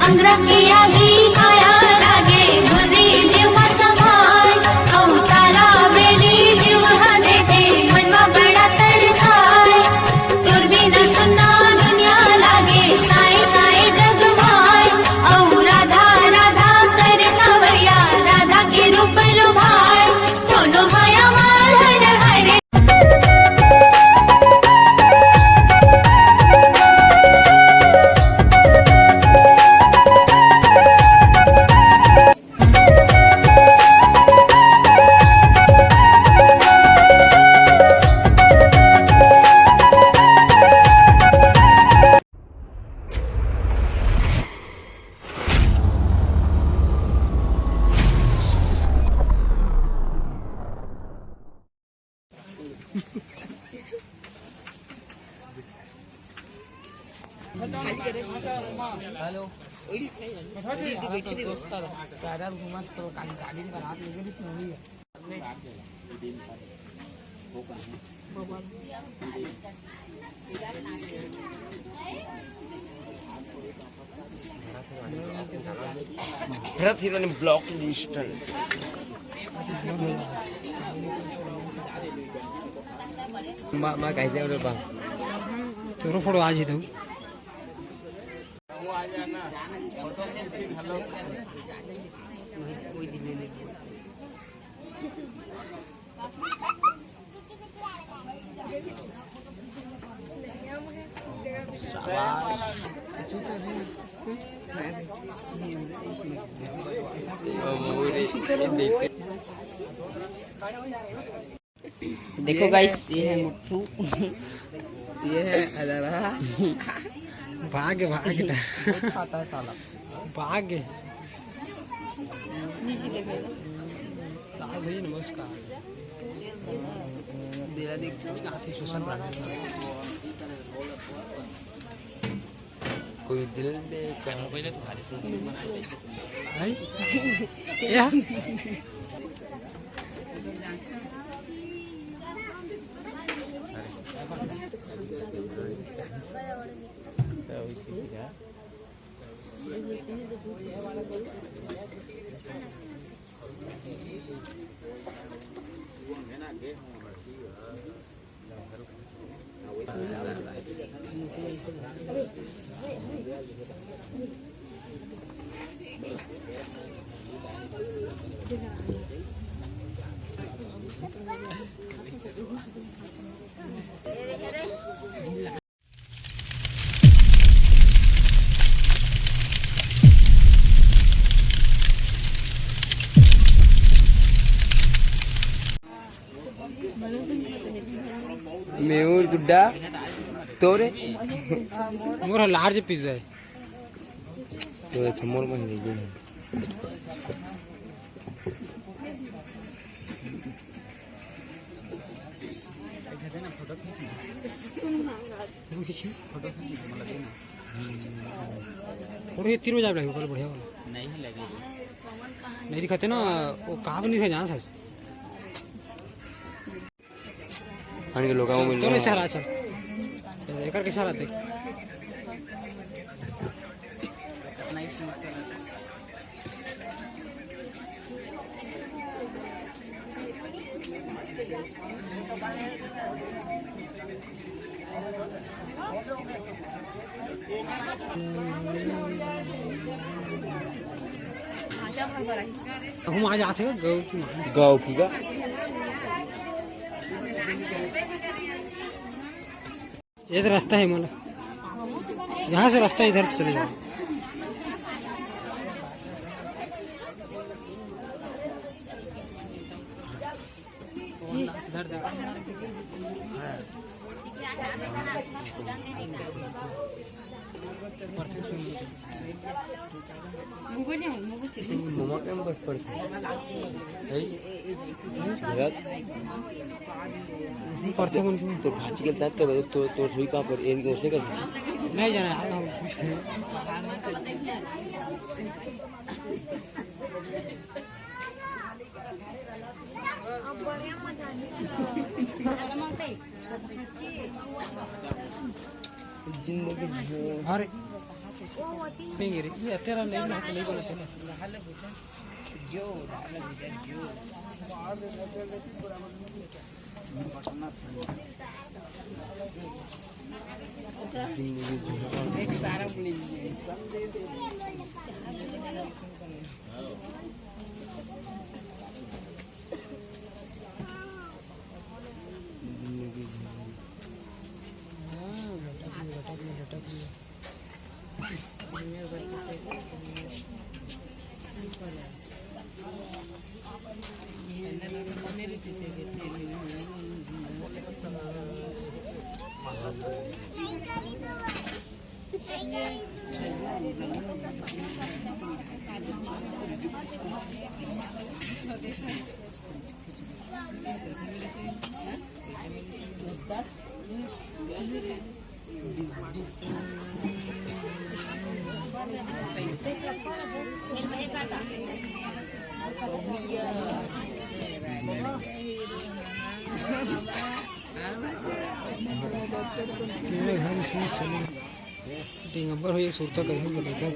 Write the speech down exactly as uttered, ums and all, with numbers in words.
अंगरा के आगी काया लागे, भुर्री जीव म समाय, अउ काला बेली जीव ह देथे, मन म बड़ा तरसाय। तोर बिना सुन्ना दुनिया लागे, साय साय जग माय, अउ राधा राधा करे सावरिया, राधा के रूप लुभाय, कोनो माया माधन हरे। हेलो। बैठे थे, बैठे थे। पैदल घूमत तो गाड़ी, गाड़ी में रात लगे थी, वही है। फेरत ही मैंने ब्लॉक लिस्ट। मा, मा कैसे हो रे बा? तोरो फोटो आज ही दो। देखो गाइस, ये है मुट्ठू। ये है अदरा। भाग, भाग। खाता है साला। भाग। नीचे ले गए। लाल भाई, नमस्कार। देला देख। हाथी शोषण बढ़ा। कोई दिल में क्या? भाई? या? मेहूर गुड्डा तोरे। मोर लार्ज पिज्जा है। तो अच्छा, मोर में ही दे। फोटो ये तीन बजे आप लगे, फोटो खींच, फोटो खींच, मतलब, ये ना। फोटो ये तीन बजे आप लगे, कल बढ़िया वाला। नहीं लगे। नहीं दिखाते ना, वो कहाँ पे नहीं था, जाना था। आने के लोग आओ, मिल तोरे रहे हैं। इशारा, चल। एकर के इशारा देख। हम आज आते हैं गौ की माँ। गौ की का? ये तो रास्ता है, मतलब, यहाँ से रास्ता, इधर से चले जाओ। मोमा के हम बस पढ़ते हैं। हैं? यार, उसमें पढ़ते कौन थे? तो भाजी के दांत का बदल तो, तो सुई पापड़, इनके उसे कर। नहीं जाना यार, हम कुछ नहीं। जिंदगी झंड। अरे। नहीं गिरी, ये तेरा नहीं ना, नहीं बोला तेने। एक सारा मिल गया। टीम नंबर हो, ये सुरता कहीं को लेकर।